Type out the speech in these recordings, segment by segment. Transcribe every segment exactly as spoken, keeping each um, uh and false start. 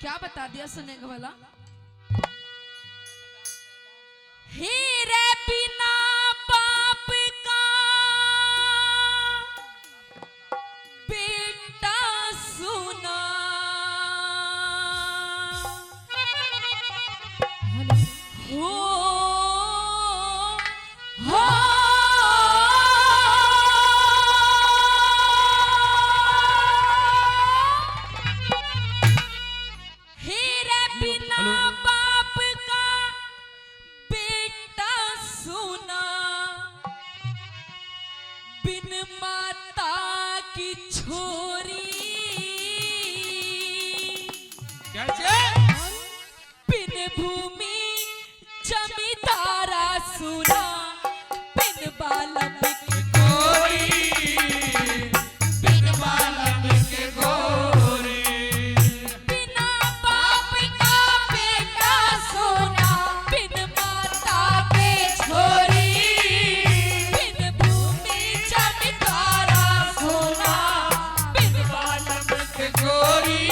क्या बता दिया सुनेगा भला। हे रे बिना बाप का बेटा सुना। हो, हो। हे रे बिना बाप का बेटा सुना, बिन माता की छोरी। कैसे? बिन भूमि जमींदारा सुना, बिन बालम की गोरी, बिन बालम की गोरी। बिना बाप का बेटा सुना, बिन माता की छोरी, बिन भूमि जमींदारा सुना, बिन बालम की गोरी।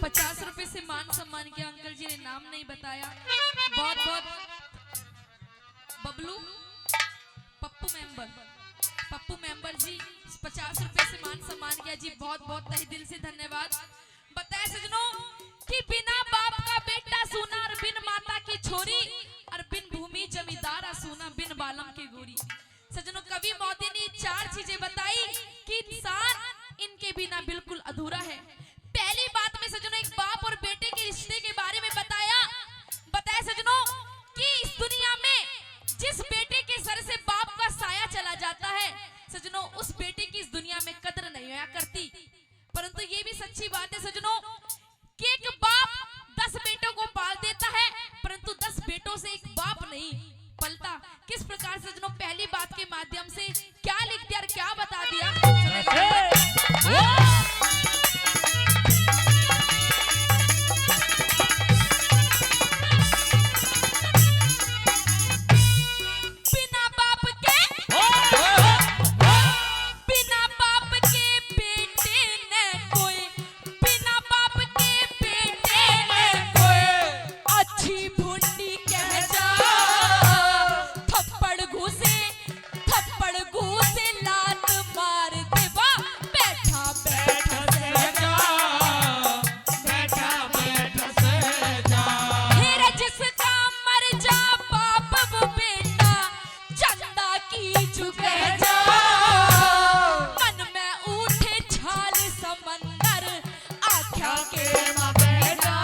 पचास रुपए से मान सम्मान किया। अंकल जी ने नाम नहीं बताया। बहुत बहुत बबलू, पप्पू मेंबर, पप्पू मेंबर जी, पचास रुपए से मान सम्मान किया जी, बहुत बहुत तहे दिल से धन्यवाद। बताया सजनों कि बिना बाप का बेटा सूना और बिन माता की छोरी और बिन भूमि जमींदारा सूना, बिन बालम की गोरी। सजनों, कवि मोदी ने चार चीजें बताई कि इंसान इनके बिना बिल्कुल अधूरा है। पहली बात में सजनों एक बाप और बेटे के रिश्ते के बारे में बताया, बताया सजनों कि इस दुनिया में जिस बेटे के सर से बाप का साया चला जाता है सजनों, उस बेटे की इस दुनिया में कदर नहीं होया करती। परंतु ये भी सच्ची बात है सजनों कि एक बाप दस बेटों को पाल देता है, परंतु दस बेटों से एक बाप नहीं पलता। किस प्रकार सजनों पहली बात के माध्यम से क्या लिख दिया और क्या बता दिया। बिना बाप के, बिना बाप के बेटे ने कोई, बिना बाप के बेटे ने कोई अच्छी भुंडी कह जा, थप्पड़ घूसे, थप्पड़ घूसे लात मार देवा, बैठा बैठा सह जा, बैठा बैठा सह जा। हेरा जिसका मर जा बाप वो बेटा, चंदा की चुके जा। मन में उठे छाल समंदर, आख्या के मां बैठा,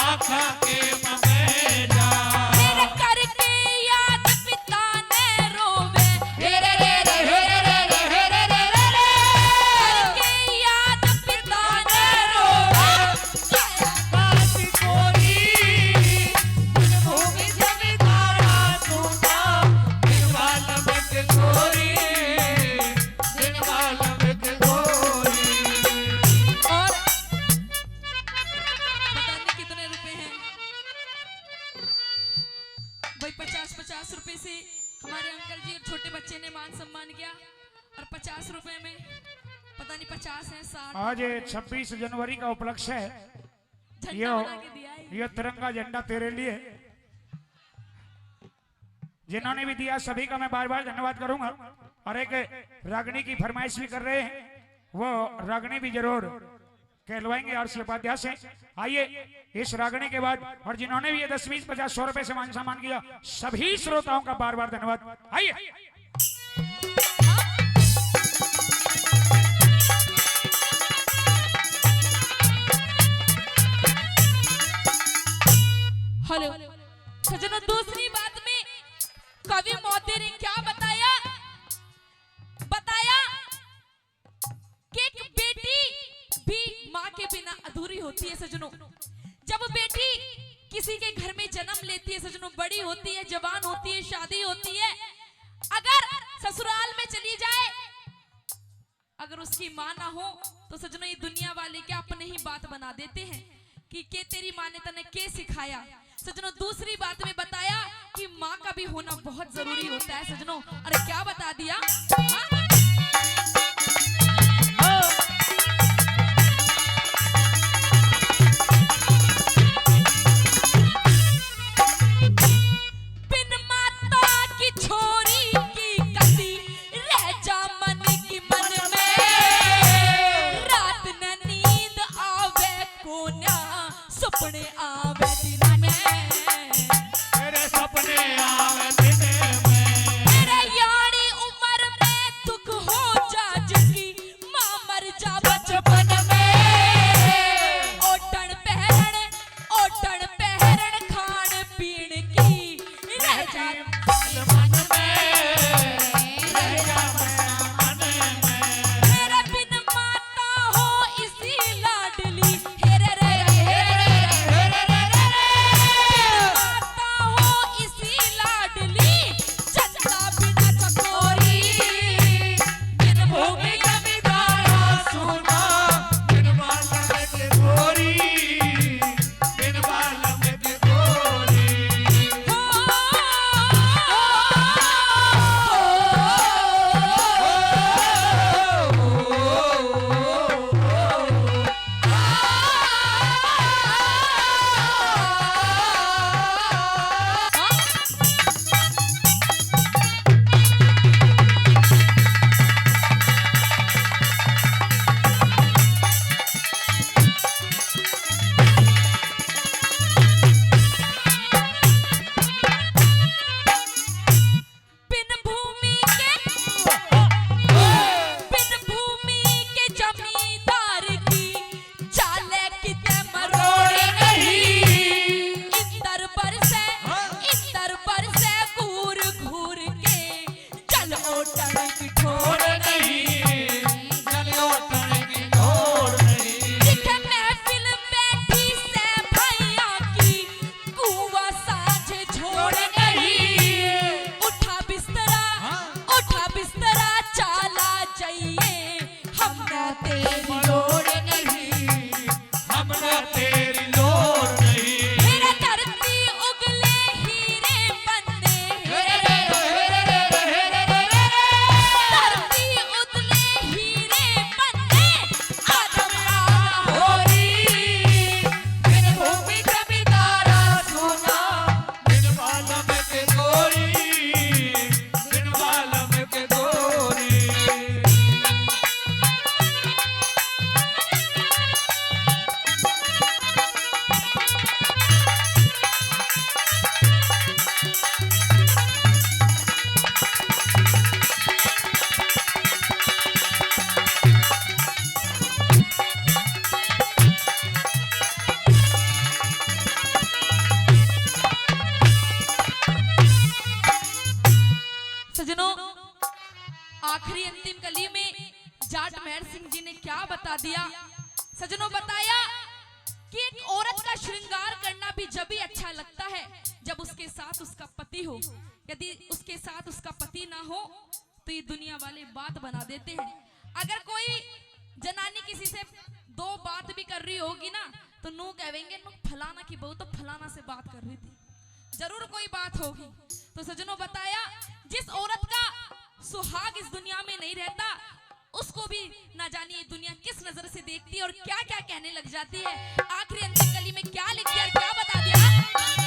आख्या के मां बैठा। मेरे करके याद पिता ने रोवे, हेरे रे रे, हेरे रे रे, हेरे रे रे रे। करके याद पिता ने रोवे। और पता नहीं कितने रुपए हैं भाई, पचास पचास रुपए से हमारे अंकल जी और छोटे बच्चे ने मान सम्मान किया। और पचास रुपए में पता नहीं पचास है, साठ। आज छब्बीस जनवरी का उपलक्ष्य है। झंडा ये, बना के दिया है। ये तिरंगा झंडा तेरे लिए। जिन्होंने भी दिया, सभी का मैं बार बार धन्यवाद करूंगा। और एक रागनी की फरमाइश भी कर रहे हैं, वो रागनी भी जरूर कहलवाएंगे आरसी उपाध्याय से। आइए, इस रागनी के बाद, और जिन्होंने भी ये दस, बीस, पचास, सौ रुपए से मान सम्मान किया, सभी श्रोताओं का बार बार धन्यवाद। आइए। हेलो सजनों, दूसरी बात में कवि मोदी ने क्या बताया, बताया कि एक बेटी भी माँ के बिना अधूरी होती है सजनों। जब बेटी किसी के घर में जन्म लेती है सजनों, बड़ी होती है, जवान होती है, शादी होती है, अगर ससुराल में चली जाए, अगर उसकी माँ ना हो तो सजनों, ये दुनिया वाले क्या अपने ही बात बना देते हैं कि के तेरी माँ ने तने के सिखाया। सजनों, दूसरी बात में बताया कि माँ का भी होना बहुत जरूरी होता है सजनों। अरे क्या बता दिया, हाँ? बिन माता की छोरी की कदी रह जा मन की मन में। रात ने नींद आवे कोन्या, सुपने आवे दिन में। तेरे सपने आवे दिन में। तेरे यानी उम्र में दुख हो जा जिसकी, माँ मर जा बचपन में। ओढ़ण पहरण, ओढ़ण पहरण खान पीन की रह जा मन में। रह जा मन में। तेरे बिन माता हो इसी लाडली, हे रे रे रे, हे रे रे रे। माता हो इसी लाडली, चंदा बिना चकोरी। बिन भूमि जमींदारा सुना, बिन बालम के गोरी, बिन बालम के गोरी। बिन भूमि के, बिन भूमि के जमींदार की चाले किते मरोड़ नहीं। इधर बरसे, इधर बरसे घूर घूर के, जल ओटन की ठोड़ नहीं। जल ओटन की ठोड़ नहीं। जिथे महफिल बैठी से भैया की, कुआं साझ छोड़ नहीं। उठा बिस्तरा, हाँ। उठा बिस्तरा चाला जाइए, हमने तेरी लोड़ नहीं, हमने तेरी लोड़ नहीं। मेरे धरती उगले हीरे बने, धरती उगले हीरे बने, आदम आदम होरी। बिन भूमि जमींदारा सुना, बिन बालम के गोरी, बिन बालम के गोरी। सजनों, आखिरी अंतिम कली में जाट महर सिंह जी ने क्या बता दिया। सजनों, बताया कि एक औरत का श्रृंगार करना भी जब ही अच्छा लगता है जब उसके साथ उसका पति हो। यदि उसके साथ उसका पति ना हो तो ये दुनिया वाले बात बना देते हैं। अगर कोई जनानी किसी से दो बात भी कर रही होगी ना, तो नू कहेंगे, "नू फलाना की बहू तो फलाना से बात कर रही थी।" जरूर कोई बात होगी। तो सजनों, बताया, जिस औरत का सुहाग इस दुनिया में नहीं रहता, उसको भी ना जानिए दुनिया किस नजर से देखती है और क्या-क्या कहने लग जाती है। आखिरी अंतिम कली में क्या लिख दिया और क्या बता दिया।